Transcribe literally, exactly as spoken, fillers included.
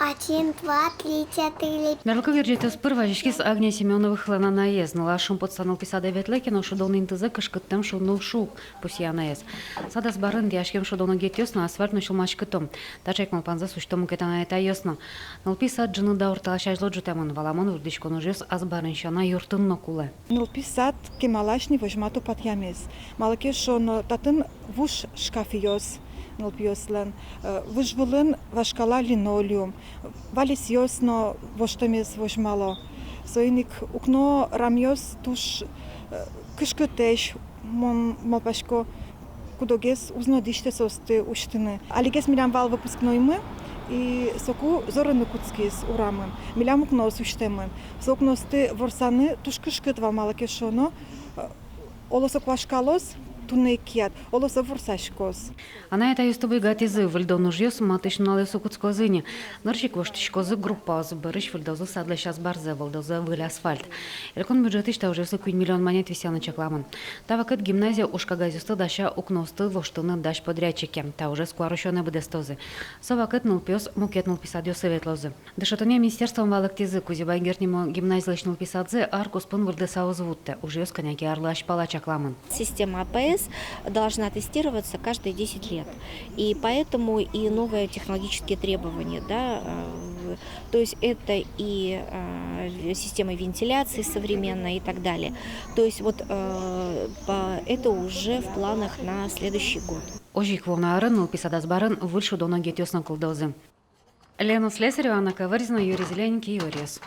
Один, два, три, четыре. Мерлыко герӟетъёс пыр вазиськиз Агния Семёновалэн анаез. Нылаш шумпотыса нылпи садэ ветлэ ке но, шудон интызэ кышкыттэм шуныны уг шуы, пусъе анаез. Сад азбарын интыяськем шудон огетъёс но, асфальт но сюлмаськыто. Таӵе ик малпанзэс усьто мукет анай-атайёс но. Нылпи сад ӝыны даур талэсь азьло ӝутэмын. Валамон, вордӥськон ужъёс азбарын сяна юртын но кулэ. Нылпи сад кемалась ни возьмато патъямез. Малы ке шуоно, татын вуж шкафъёс нылпиослэн, э, вуж вылын вашкала линолеум, валесъёс но воштэмез возьмало. Соин ик укно рамъёс туж, э, кышкытэсь, мон малпасько, куд-огез уз но дӥсьтэ соосты усьтыны. Алигес милям вал выпускноймы, и соку зорыны кутскиз урамын. Милям укноос усьтэмын. Со укноосты ворсаны туж кышкыт вал, малы ке шуоно, э, оло со куашкалоз туннэ ик кияд, оло со ворсаськоз. Анай-атайёсты буйгатӥзы: выльдон ужъёс матысь нуналъёсы кутскозы ини. Нырысь ик воштӥськозы группаос, бӧрысь выльдозы садлэсь азбарзэ, вӧлдозы выль асфальт. Элькун бюджетысь та ужъёслы куинь миллион манет висъяны чакламын. Та вакытэ гимназия уж кагазъёсты дася, укноосты воштыны дась подрядчике. Та ужез куарусёнэ быдэстозы. Со вакытэ нылпиос мукет нылпи садъёсы ветлозы. Дышетонъя министерствоын валэктӥзы: Кузебай Герд нимо гимназилэсь нылпи садзэ ар куспын выльдыса уз вуттэ. Ужъёс кӧня ке арлы азьпала чакламын. Система А П С должна тестироваться каждые десять лет. И поэтому и новые технологические требования, да, э, в- то есть это и, э, в- система вентиляции современная и так далее. То есть вот, э, по- это уже в планах на следующий год. Озьы ик вуоно арын нылпи сад азбарын выль шудон огетъёс но кылдозы. Лена Слесарева, Анна Ковырзина, Юрий Зелененький, Иворъёс.